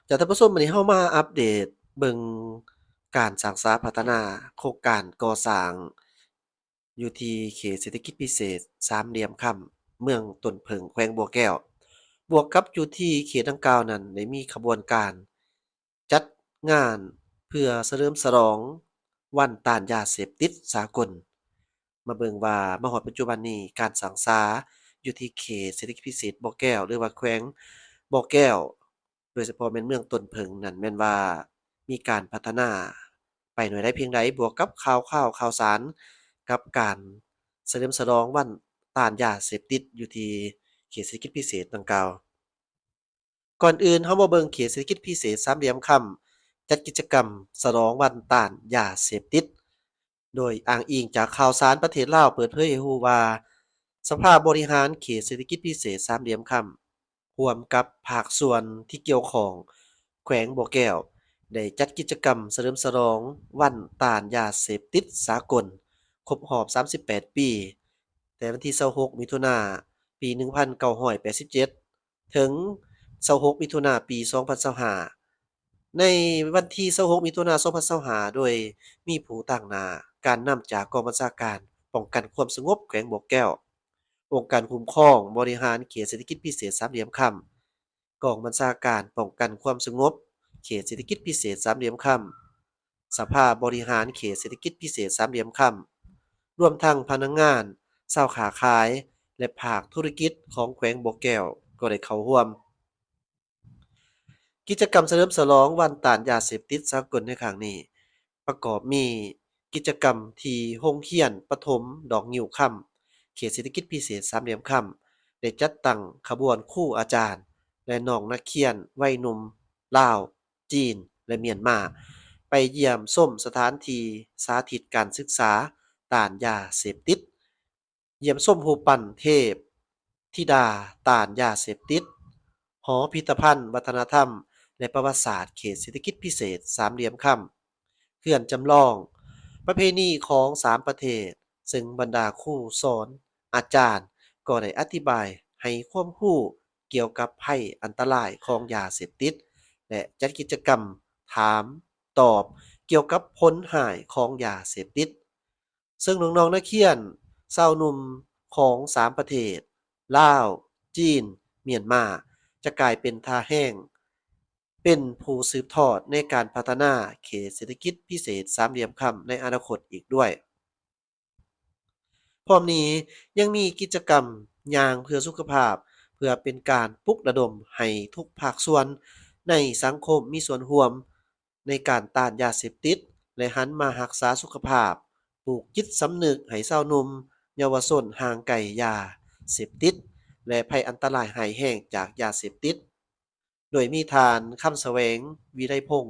ຈາກທ່ານຜູ້ຊົມ, ມື້ນີ້ເຮົາມາອັບເດດເບິ່ງການສ້າງສາພັດທະນາໂຄງການກໍ່ສ້າງຢູ່ທີ່ເຂດເສດຖະກິດພິເສດສາມຫຼ່ຽມຄຳ ເມືອງຕົ້ນເຜິ້ງ ແຂວງບໍ່ແກ້ວ. ບວກກັບຢູ່ທີ່ເຂດດັ່ງກ່າວນັ້ນ ໄດ້ມີຂະບວນການຈັດງານເພື່ອສະເຫຼີມສະຫຼອງວັນຕ້ານຢາເສບຕິດສາກົນ. ມາເບິ່ງວ່າມາຮອດປັດຈຸບັນນີ້ ການສ້າງສາຢູ່ທີ່ເຂດເສດຖະກິດພິເສດບໍ່ແກ້ວ ຫຼືວ່າແຂວງບໍ່ແກ້ວ ໂດຍສະເພາະແມ່ນເມືອງຕົ້ນເຜິ້ງນັ້ນ ແມ່ນວ່າມີການພັດທະນາໄປໜ້ອຍໃດພຽງໃດ, ບວກກັບຂ່າວຄາວຂ່າວສານກັບການສະເຫຼີມສະຫຼອງວັນຕ້ານຢາເສບຕິດຢູ່ທີ່ເຂດເສດຖະກິດພິເສດດັ່ງກ່າວ. ກ່ອນອື່ນເຮົາມາເບິ່ງເຂດເສດຖະກິດພິເສດສາມຫຼ່ຽມຄຳ ຈັດກິດຈະກຳສະຫຼອງວັນຕ້ານຢາເສບຕິດ. ໂດຍອ້າງອີງຈາກຂ່າວສານປະເທດລາວເປີດເຜີຍໃຫ້ຮູ້ວ່າ ສະພາບໍລິຫານເຂດເສດຖະກິດພິເສດສາມຫຼ່ຽມຄຳ ຮ່ວມກັບພາກສ່ວນທີ່ກ່ຽວຂ້ອງແຂວງບໍ່ແກ້ວ ໄດ້ຈັດກິດຈະກຳສະເຫຼີມສະຫຼອງວັນຕ້ານຢາເສບຕິດສາກົນ ຄົບຮອບສາມສິບແປດປີ ແຕ່ວັນທີຊາວຫົກ ມິຖຸນາ ປີໜຶ່ງພັນເກົ້າຮ້ອຍແປດສິບເຈັດ ເຖິງຊາວຫົກ ມິຖຸນາ ປີສອງພັນຊາວຫ້າ. ໃນວັນທີຊາວຫົກ ມິຖຸນາ ສອງພັນຊາວຫ້າ ໂດຍມີຜູ້ຕາງໜ້າການນຳຈາກກອງບັນຊາການປ້ອງກັນຄວາມສະຫງົບແຂວງບໍ່ແກ້ວ, ອົງການຄຸ້ມຄອງບໍລິຫານເຂດເສດຖະກິດພິເສດສາມຫຼ່ຽມຄຳ, ກອງບັນຊາການປ້ອງກັນຄວາມສະຫງົບເຂດເສດຖະກິດພິເສດສາມຫຼ່ຽມຄຳ, ສະພາບໍລິຫານເຂດເສດຖະກິດພິເສດສາມຫຼ່ຽມຄຳ, ລວມທັງພະນັກງານ, ຊາວຄ້າຂາຍ ແລະ ພາກທຸລະກິດຂອງແຂວງບໍ່ແກ້ວກໍໄດ້ເຂົ້າຮ່ວມ. ກິດຈະກຳສະເຫຼີມສະຫຼອງວັນຕ້ານຢາເສບຕິດສາກົນໃນຄັ້ງນີ້ ປະກອບມີກິດຈະກຳທີ່ໂຮງຮຽນປະຖົມດອກງິ້ວຄຳ ເຂດເສດຖະກິດພິເສດສາມຫຼ່ຽມຄຳ ໄດ້ຈັດຕັ້ງຂະບວນຄູອາຈານ ແລະ ນ້ອງນັກຮຽນໄວໜຸ່ມລາວ, ຈີນ ແລະ ມຽນມາ ໄປຢ້ຽມຊົມສະຖານທີ່ສາທິດການສຶກສາຕ້ານຢາເສບຕິດ, ຢ້ຽມຊົມຮູບປັ້ນເທບທິດາຕ້ານຢາເສບຕິດ, ຫໍພິພິທະພັນວັດທະນະທຳ ແລະ ປະຫວັດສາດເຂດເສດຖະກິດພິເສດສາມຫຼ່ຽມຄຳ, ເຮືອນຈຳລອງປະເພນີຂອງສາມປະເທດ, ເຊິ່ງບັນດາຄູສອນ ອາຈານກໍໄດ້ອະທິບາຍໃຫ້ຄວາມຮູ້ກ່ຽວກັບໄພອັນຕະລາຍຂອງຢາເສບຕິດ ແລະ ຈັດກິດຈະກຳຖາມຕອບກ່ຽວກັບຜົນຮ້າຍຂອງຢາເສບຕິດ. ເຊິ່ງນ້ອງໆນັກຮຽນຊາວໜຸ່ມຂອງສາມປະເທດ ລາວ, ຈີນ, ມຽນມາ ຈະກາຍເປັນທ່າແຮງ ເປັນຜູ້ສືບທອດໃນການພັດທະນາເຂດເສດຖະກິດພິເສດສາມຫຼ່ຽມຄຳໃນອະນາຄົດອີກດ້ວຍ. ພ້ອມນີ້ຍັງມີກິດຈະກຳຍ່າງເພື່ອສຸຂະພາບ ເພື່ອເປັນການປຸກລະດົມໃຫ້ທຸກພາກສ່ວນໃນສັງຄົມມີສ່ວນຮ່ວມ ໃນການຕ້ານຢາເສບຕິດ ແລະ ຫັນມາຮັກສາສຸຂະພາບ, ປູກຈິດສຳນຶກໃຫ້ຊາວໜຸ່ມເຍົາວະຊົນຫ່າງໄກຢາເສບຕິດ ແລະ ໄພອັນຕະລາຍຮ້າຍແຮງຈາກຢາເສບຕິດ, ໂດຍມີທ່ານ ຄຳສະແຫວງ ວິໄລພົງ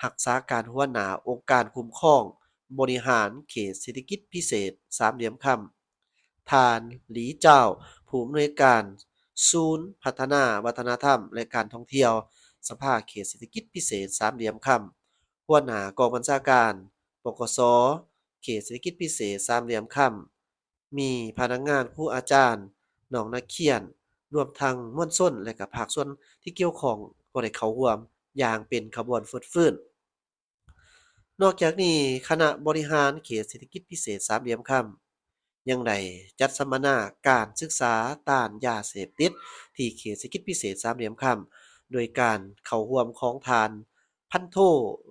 ຮັກສາການຫົວໜ້າອົງການຄຸ້ມຄອງບໍລິຫານເຂດເສດຖະກິດພິເສດສາມຫຼ່ຽມຄຳ, ທ່ານ ຫຼີ ເຈົ້າ ຜູ້ອຳນວຍການສູນພັດທະນາວັດທະນະທຳ ແລະ ການທ່ອງທ່ຽວ ສະພາເຂດເສດຖະກິດພິເສດສາມຫຼ່ຽມຄຳ, ຫົວໜ້າກອງບັນຊາການ ປກສ ເຂດເສດຖະກິດພິເສດສາມຫຼ່ຽມຄຳ, ມີພະນັກງານ, ຄູອາຈານ, ນ້ອງນັກຮຽນ, ລວມທັງມວນຊົນ ແລະ ກະພາກສ່ວນທີ່ກ່ຽວຂ້ອງກໍໄດ້ເຂົ້າຮ່ວມຢ່າງເປັນຂະບວນຟົດຟື້ນ. ນອກຈາກນີ້, ຄະນະບໍລິຫານເຂດເສດຖະກິດພິເສດສາມຫຼ່ຽມຄຳ ຍັງໄດ້ຈັດສຳມະນາການສຶກສາຕ້ານຢາເສບຕິດທີ່ເຂດເສດຖະກິດພິເສດສາມຫຼ່ຽມຄຳ ໂດຍການເຂົ້າຮ່ວມຂອງທ່ານ ພັນໂທ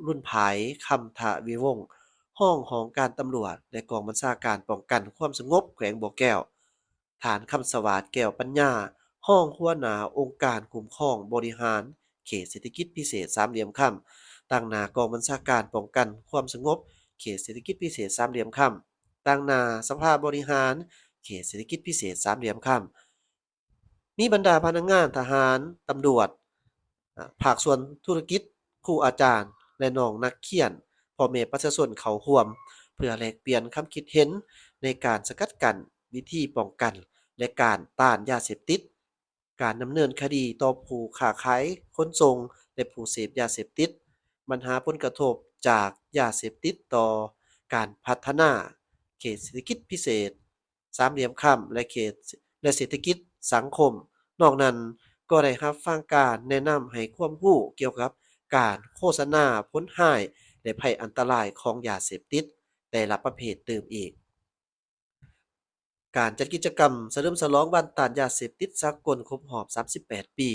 ລຸນຜາຍ ຄຳທະວິວົງ ຮອງຫ້ອງການຕຳຫຼວດ ແລະ ກອງບັນຊາການປ້ອງກັນຄວາມສະຫງົບແຂວງບໍ່ແກ້ວ, ທ່ານ ຄຳສະຫວາດ ແກ້ວປັນຍາ ຮອງຫົວໜ້າອົງການຄຸ້ມຄອງບໍລິຫານເຂດເສດຖະກິດພິເສດສາມຫຼ່ຽມຄຳ ຕາງໜ້າກອງບັນຊາການປ້ອງກັນຄວາມສະຫງົບເຂດເສດຖະກິດພິເສດສາມຫຼ່ຽມຄຳ, ຕາງໜ້າສະພາບໍລິຫານເຂດເສດຖະກິດພິເສດສາມຫຼ່ຽມຄຳ. ມີບັນດາພະນັກງານ, ທະຫານ, ຕຳຫຼວດ, ພາກສ່ວນທຸລະກິດ, ຄູອາຈານ ແລະ ນ້ອງນັກຮຽນ, ພໍ່ແມ່ປະຊາຊົນເຂົ້າຮ່ວມ ເພື່ອແລກປ່ຽນຄຳຄິດເຫັນໃນການສະກັດກັ້ນວິທີປ້ອງກັນ ແລະ ການຕ້ານຢາເສບຕິດ, ການດຳເນີນຄະດີຕໍ່ຜູ້ຄ້າຂາຍ, ຂົນສົ່ງ ແລະ ຜູ້ເສບຢາເສບຕິດ, ບັນຫາຜົນກະທົບຈາກຢາເສບຕິດຕໍ່ການພັດທະນາເຂດເສດຖະກິດພິເສດ ສາມຫຼ່ຽມຄຳ ແລະ ເຂດ ແລະ ເສດຖະກິດສັງຄົມ. ນອກນັ້ນກໍໄດ້ຮັບຟັງການແນະນຳໃຫ້ຄວາມຮູ້ກ່ຽວກັບ ການໂຄສະນາຜົນຮ້າຍ ແລະ ໄພອັນຕະລາຍຂອງຢາເສບຕິດແຕ່ລະປະເພດຕື່ມອີກ. ການຈັດກິດຈະກຳສະເຫຼີມສະຫຼອງວັນຕ້ານຢາເສບຕິດສາກົນຄົບຮອບສາມສິບແປດປີ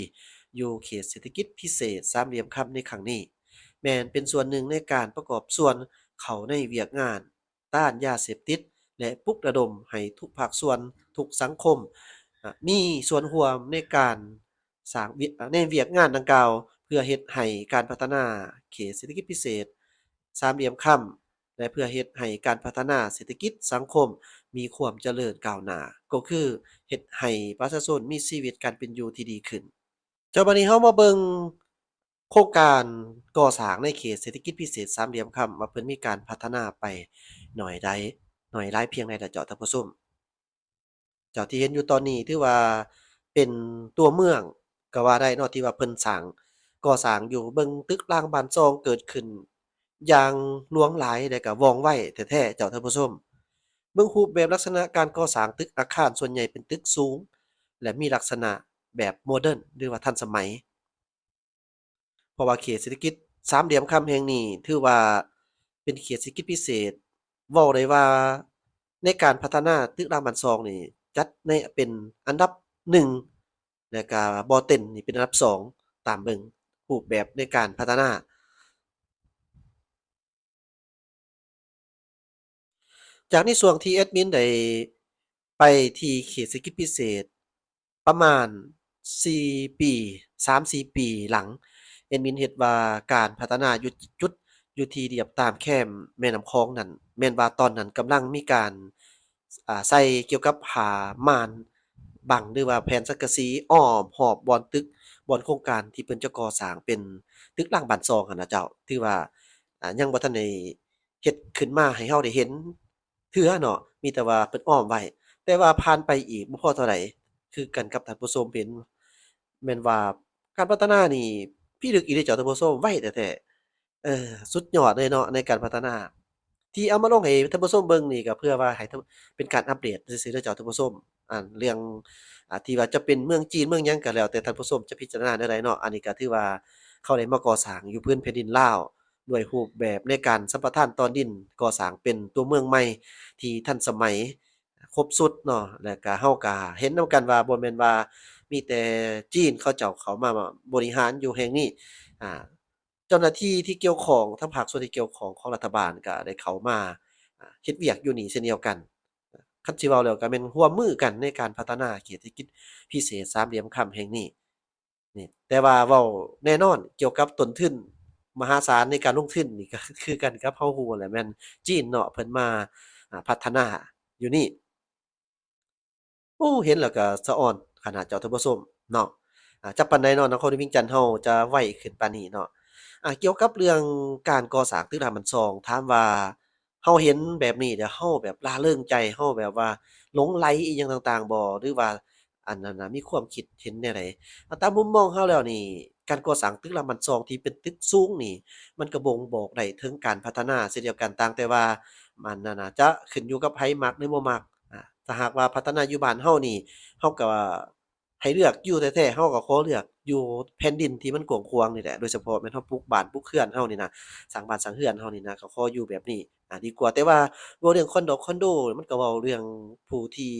ຢູ່ເຂດເສດຖະກິດພິເສດສາມຫຼ່ຽມຄຳໃນຄັ້ງນີ້ ແມ່ນເປັນສ່ວນໜຶ່ງໃນການປະກອບສ່ວນເຂົ້າໃນວຽກງານຕ້ານຢາເສບຕິດ ແລະ ປຸກລະດົມໃຫ້ທຸກພາກສ່ວນ, ທຸກສັງຄົມ ອາ ມີສ່ວນຮ່ວມໃນການ ສ້າງວຽກ ໃນວຽກງານດັ່ງກ່າວ ເພື່ອເຮັດໃຫ້ການພັດທະນາເຂດເສດຖະກິດພິເສດສາມຫຼ່ຽມຄຳ ແລະ ເພື່ອເຮັດໃຫ້ການພັດທະນາເສດຖະກິດສັງຄົມມີຄວາມຈະເລີນກ້າວໜ້າ ກໍຄືເຮັດໃຫ້ປະຊາຊົນມີຊີວິດການເປັນຢູ່ທີ່ດີຂຶ້ນ. ເຈົ້າ, ບັດນີ້ເຮົາມາເບິ່ງໂຄງການກໍ່ສ້າງໃນເຂດເສດຖະກິດພິເສດສາມຫຼ່ຽມຄຳ ວ່າເພິ່ນມີການພັດທະນາໄປໜ້ອຍໃດ, ໜ້ອຍຫຼາຍພຽງໃດລະເຈົ້າທ່ານຜູ້ຊົມ. ເຈົ້າ, ທີ່ເຫັນຢູ່ຕອນນີ້ຖືວ່າເປັນຕົວເມືອງກໍວ່າໄດ້ເນາະ ທີ່ວ່າເພິ່ນສ້າງ ກໍ່ສ້າງຢູ່. ເບິ່ງຕຶກລາງບ້ານຊ່ອງເກີດຂຶ້ນຢ່າງຫຼວງຫຼາຍ ແລະ ກໍວ່ອງໄວແທ້ໆ ເຈົ້າທ່ານຜູ້ຊົມ. ເບິ່ງຮູບແບບລັກສະນະການກໍ່ສ້າງຕຶກອາຄານ ສ່ວນໃຫຍ່ເປັນຕຶກສູງ ແລະ ມີລັກສະນະແບບໂມເດີນ ຫຼືວ່າທັນສະໄໝ. ເພາະວ່າເຂດເສດຖະກິດສາມຫຼ່ຽມຄຳແຫ່ງນີ້ ຖືວ່າເປັນເຂດເສດຖະກິດພິເສດ, ເວົ້າໄດ້ວ່າໃນການພັດທະນາຕຶກລາງບ້ານຊ່ອງນີ້ ຈັດໃນເປັນອັນດັບໜຶ່ງ ແລະກະບໍ່ເຕັນນີ້ເປັນອັນດັບສອງ ຕາມເບິ່ງຮູບແບບໃນການພັດທະນາ. ຈາກໃນຊ່ວງທີ່ແອດມິນໄດ້ໄປທີ່ເຂດເສດຖະກິດພິເສດປະມານສີ່ປີ, ສາມສີ່ປີຫຼັງ, ແອດມິນເຫັນວ່າການພັດທະນາຢູ່ຈຸດ ຢູ່ທີ່ລຽບຕາມແຄມແມ່ນ້ຳຂອງນັ້ນ ແມ່ນວ່າຕອນນັ້ນກຳລັງມີການ ອາ ໃສ່ກ່ຽວກັບຜ້າມ່ານບັງ ຫຼືວ່າແຜ່ນສັງກະສີອ້ອມຮອບບ່ອນຕຶກ, ບ່ອນໂຄງການທີ່ເພິ່ນຈະກໍ່ສ້າງເປັນຕຶກລາງບ້ານຊ່ອງຫັ້ນນະເຈົ້າ. ຖືວ່າ ອາ ຍັງບໍ່ທັນໄດ້ເຮັດຂຶ້ນມາໃຫ້ເຮົາໄດ້ເຫັນເທື່ອເນາະ, ມີແຕ່ວ່າເພິ່ນອ້ອມໄວ້. ແຕ່ວ່າຜ່ານໄປອີກບໍ່ພໍເທົ່າໃດ ຄືກັນກັບທ່ານຜູ້ຊົມເຫັນ ແມ່ນວ່າການພັດທະນານີ້ພິລຶກອີ່ຫຼີເຈົ້າທ່ານຜູ້ຊົມ, ໄວແທ້ໆ. ເອີ ສຸດຍອດເລີຍເນາະ ໃນການພັດທະນາ ທີ່ເອົາມາລົງໃຫ້ທ່ານຜູ້ຊົມເບິ່ງນີ້ ກໍເພື່ອວ່າໃຫ້ ເປັນການອັບເດດຊື່ໆເດີເຈົ້າທ່ານຜູ້ຊົມ. ອັນເລື່ອງ ອາ ທີ່ວ່າຈະເປັນເມືອງຈີນເມືອງຫຍັງກໍແລ້ວແຕ່ທ່ານຜູ້ຊົມຈະພິຈາລະນາແນວໃດເນາະ, ອັນນີ້ກໍຖືວ່າເຂົາໄດ້ມາກໍ່ສ້າງຢູ່ພື້ນແຜ່ນດິນລາວ ດ້ວຍຮູບແບບໃນການສຳປະທານຕອນດິນ ກໍ່ສ້າງເປັນຕົວເມືອງໃໝ່ທີ່ທັນສະໄໝ ຄົບຊຸດເນາະ. ແລ້ວກະເຮົາກະເຫັນນຳກັນວ່າ ບໍ່ແມ່ນວ່າມີແຕ່ຈີນເຂົາເຈົ້າເຂົ້າມາບໍລິຫານຢູ່ແຫ່ງນີ້, ອາ ເຈົ້າໜ້າທີ່ທີ່ກ່ຽວຂ້ອງ ທາງພາກສ່ວນທີ່ກ່ຽວຂ້ອງຂອງລັດຖະບານກະໄດ້ເຂົ້າມາ ອາ ເຮັດວຽກຢູ່ນີ້ເຊັ່ນດຽວກັນ. ຄັນຊິເວົ້າແລ້ວກະແມ່ນຮ່ວມມືກັນໃນການພັດທະນາເຂດເສດຖະກິດພິເສດສາມຫຼ່ຽມຄຳແຫ່ງນີ້. ນີ້ ແຕ່ວ່າເວົ້າແນ່ນອນກ່ຽວກັບຕົ້ນທຶນມະຫາສານໃນການລົງທຶນນີ້ ກໍຄືກັນກັບເຮົາຮູ້ແຫຼະ ແມ່ນຈີນເນາະ ເພິ່ນມາ ອາ ພັດທະນາຢູ່ນີ້. ໂອ້ ເຫັນແລ້ວກໍສະອອນຂະໜາດເຈົ້າທ່ານຜູ້ຊົມເນາະ. ອາ ຈັກປານໃດເນາະ ນະຄອນຫຼວງວຽງຈັນເຮົາຈະໄວຂຶ້ນປານນີ້ເນາະ. ອາ ກ່ຽວກັບເລື່ອງການກໍ່ສ້າງຕຶກລາງບ້ານຊ່ອງ ຖາມວ່າ ເຮົາເຫັນແບບນີ້ແລ້ວ ເຮົາແບບລ່າເລີງໃຈ ເຮົາແບບວ່າຫຼົງໄຫຼອີ່ຫຍັງຕ່າງໆບໍ່ ຫຼືວ່າ ອັນນັ້ນນະ ມີຄວາມຄິດເຫັນແນວໃດ? ອາ ຕາມມຸມມອງເຮົາແລ້ວນີ້ ການກໍ່ສ້າງຕຶກລາງບ້ານຊ່ອງທີ່ເປັນຕຶກສູງນີ້ ມັນກໍບົ່ງບອກໄດ້ເຖິງການພັດທະນາເຊັ່ນດຽວກັນ, ຕ່າງແຕ່ວ່າ ອັນນັ້ນນະ ຈະຂຶ້ນຢູ່ກັບໃຜມັກຫຼືບໍ່ມັກ. ອາ ຖ້າຫາກວ່າພັດທະນາຢູ່ບ້ານເຮົານີ້ ເຮົາກໍ ໃຫ້ເລືອກຢູ່ແທ້ໆ ເຮົາກໍຂໍເລືອກຢູ່ແຜ່ນດິນທີ່ມັນກວ້າງຂວາງນີ້ແຫຼະ, ໂດຍສະເພາະແມ່ນເຮົາປຸກບ້ານປຸກເຮືອນເຮົານີ້ນະ, ສ້າງບ້ານສ້າງເຮືອນເຮົານີ້ນະ ກໍຂໍຢູ່ແບບນີ້ ອາ ດີກວ່າ. ແຕ່ວ່າເວົ້າເລື່ອງຄອນໂດ ຄອນໂດ ມັນກໍເວົ້າເລື່ອງຜູ້ທີ່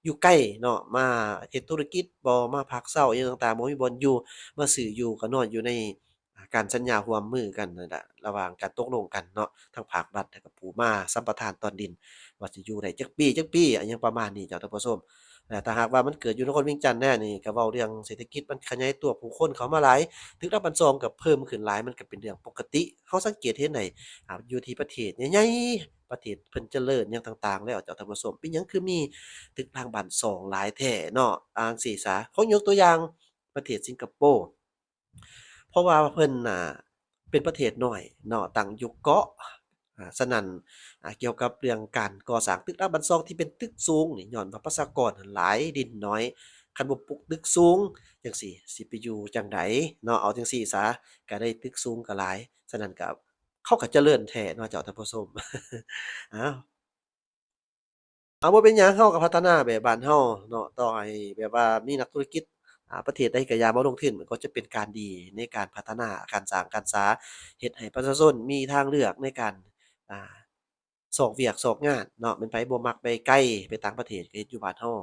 ຢູ່ໄກເນາະ ມາເຮັດທຸລະກິດບໍ ມາພັກເຊົາອີ່ຫຍັງຕ່າງໆ ບໍ່ມີບ່ອນຢູ່ ມາຊື້ຢູ່ກໍນອນຢູ່ໃນ ອາ ການສັນຍາຮ່ວມມືກັນນັ້ນລະ ລະຫວ່າງການຕົກລົງກັນເນາະ ທາງພາກລັດ ແລ້ວກໍຜູ້ມາສຳປະທານຕອນດິນ ວ່າຊິຢູ່ໄດ້ຈັກປີ ຈັກປີ ອາ ຫຍັງປະມານນີ້ເຈົ້າທ່ານຜູ້ຊົມ. ແລະ ຖ້າຫາກວ່າມັນເກີດຢູ່ນະຄອນວຽງຈັນແດ່ນີ້ ກໍເວົ້າເລື່ອງເສດຖະກິດ ມັນຂະຫຍາຍຕົວ ຜູ້ຄົນເຂົ້າມາຫຼາຍ ຕຶກລາງບ້ານຊ່ອງກໍເພີ່ມຂຶ້ນຫຼາຍ ມັນກໍເປັນເລື່ອງປົກກະຕິ. ເຮົາສັງເກດເຫັນໄດ້ ອາ ຢູ່ທີ່ປະເທດໃຫຍ່ໆ ປະເທດເພິ່ນຈະເລີນຫຍັງຕ່າງໆ ແລ້ວເຈົ້າທ່ານຜູ້ຊົມ ເປັນຫຍັງຄືມີຕຶກລາງບ້ານຊ່ອງຫຼາຍແທ້ເນາະ ຈັ່ງຊີ້ສາ. ຂໍຍົກຕົວຢ່າງປະເທດສິງກະໂປ ເພາະວ່າເພິ່ນນະເປັນປະເທດນ້ອຍເນາະ ຕັ້ງຢູ່ເກາະ. ອາ ສະນັ້ນ ອາ ກ່ຽວກັບເລື່ອງການກໍ່ສ້າງຕຶກລາງບ້ານຊ່ອງທີ່ເປັນຕຶກສູງນີ້ ຍ້ອນວ່າປະຊາກອນຫັ້ນຫຼາຍ ດິນໜ້ອຍ, ຄັນບໍ່ປຸກຕຶກສູງຈັ່ງຊີ້ ຊິໄປຢູ່ຈັ່ງໃດເນາະ? ເອົາຈັ່ງຊີ້ສາ ກະໄດ້ຕຶກສູງກະຫຼາຍ, ສະນັ້ນກະ ເຂົາກະຈະເລີນແທ້ເນາະເຈົ້າທ່ານຜູ້ຊົມ. ອ້າວ ເອົາ ບໍ່ເປັນຫຍັງ ເຮົາກໍພັດທະນາແບບບ້ານເຮົາເນາະ ຕໍ່ໃຫ້ແບບວ່າມີນັກທຸລະກິດ ອາ ປະເທດໃດກໍຢ່າມາລົງທຶນ ມັນກໍຈະເປັນການດີໃນການພັດທະນາ ການສ້າງການສາ ເຮັດໃຫ້ປະຊາຊົນມີທາງເລືອກໃນການ ອາ ຊອກວຽກຊອກງານເນາະ ແມ່ນໃຜບໍ່ມັກໄປໄກ ໄປຕ່າງປະເທດ ກໍເຮັດຢູ່ບ້ານເຮົາ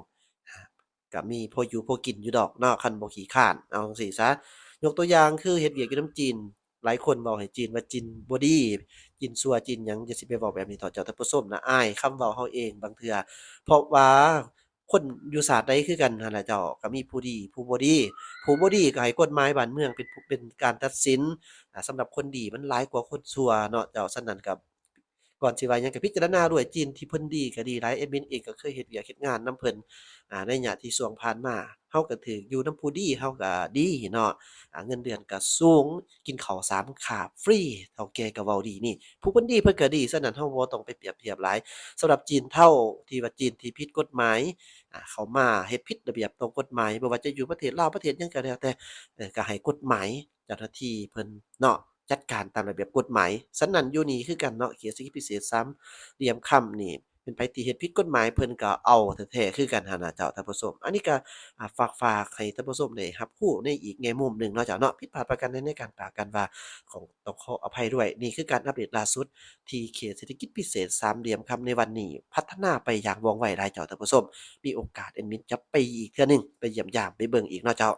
ກໍມີພໍຢູ່ພໍກິນຢູ່ດອກເນາະ ຄັນບໍ່ຂີ້ຄ້ານ ເອົາຈັ່ງຊີ້ຊະ. ຍົກຕົວຢ່າງຄືເຮັດວຽກຢູ່ນຳຈີນ ຫຼາຍຄົນເວົ້າໃຫ້ຈີນວ່າຈີນບໍ່ດີ ຈີນຊົ່ວ ຈີນຫຍັງ ຢ່າຊິໄປເວົ້າແບບນີ້ເຖາະເຈົ້າທ່ານຜູ້ຊົມນະ ອາຍຄຳເວົ້າເຮົາເອງບາງເທື່ອ ເພາະວ່າຄົນຢູ່ຊາດໃດຄືກັນຫັ້ນລະເຈົ້າ ກໍມີຜູ້ດີຜູ້ບໍ່ດີ ຜູ້ບໍ່ດີກໍໃຫ້ກົດໝາຍບ້ານເມືອງເປັນຜູ້ ເປັນການຕັດສິນ ອາ ສຳລັບຄົນດີມັນຫຼາຍກວ່າຄົນຊົ່ວເນາະເຈົ້າ ສະນັ້ນກໍ ກ່ອນຊິວ່າຫຍັງກໍພິຈາລະນາດ້ວຍ ຈີນທີ່ເພິ່ນດີກໍດີຫຼາຍ ແອດມິນເອງກໍເຄີຍເຮັດວຽກເຮັດງານນຳເພິ່ນ ອາ ໃນໄລຍະທີ່ຊ່ວງຜ່ານມາ ເຮົາກໍຖືກຢູ່ນຳຜູ້ດີ ເຮົາກໍດີເນາະ ອາ ເງິນເດືອນກໍສູງ ກິນເຂົ້າສາມຄາບຟຣີ ເຖົ້າແກ່ກໍເວົ້າດີນີ້ ຜູ້ເພິ່ນດີເພິ່ນກໍດີ ສະນັ້ນເຮົາບໍ່ຕ້ອງໄປປຽບທຽບຫຼາຍ ສຳລັບຈີນເທົາ ທີ່ວ່າຈີນທີ່ຜິດກົດໝາຍ ອາ ເຂົ້າມາເຮັດຜິດລະບຽບຕໍ່ກົດໝາຍ ບໍ່ວ່າຈະຢູ່ປະເທດລາວ ປະເທດຫຍັງກໍແລ້ວແຕ່ ເອີ ກໍໃຫ້ກົດໝາຍ ເຈົ້າໜ້າທີ່ເພິ່ນເນາະ ຈັດການຕາມລະບຽບກົດໝາຍ. ສະນັ້ນຢູ່ນີ້ຄືກັນເນາະ ເຂດເສດຖະກິດພິເສດສາມຫຼ່ຽມຄຳນີ້ ເປັນໃຜທີ່ເຮັດຜິດກົດໝາຍ ເພິ່ນກໍເອົາແທ້ໆຄືກັນຫັ້ນນະເຈົ້າທ່ານຜູ້ຊົມ. ອັນນີ້ກໍ ອາ ຝາກ ຝາກໃຫ້ທ່ານຜູ້ຊົມໄດ້ຮັບຮູ້ໃນອີກແງ່ມຸມໜຶ່ງເນາະເຈົ້າເນາະ. ຜິດພາດປະການໃດໃນການປາກການວ່າ ກໍຕ້ອງຂໍອະໄພດ້ວຍ. ນີ້ຄືການອັບເດດລ່າສຸດທີ່ເຂດເສດຖະກິດພິເສດສາມຫຼ່ຽມຄຳໃນວັນນີ້ ພັດທະນາໄປຢ່າງວ່ອງໄວຫຼາຍເຈົ້າທ່ານຜູ້ຊົມ. ມີໂອກາດແອດມິນຈະໄປອີກເທື່ອໜຶ່ງ ໄປຢ້ຽມຢາມ ໄປເບິ່ງອີກເນາະເຈົ້າ.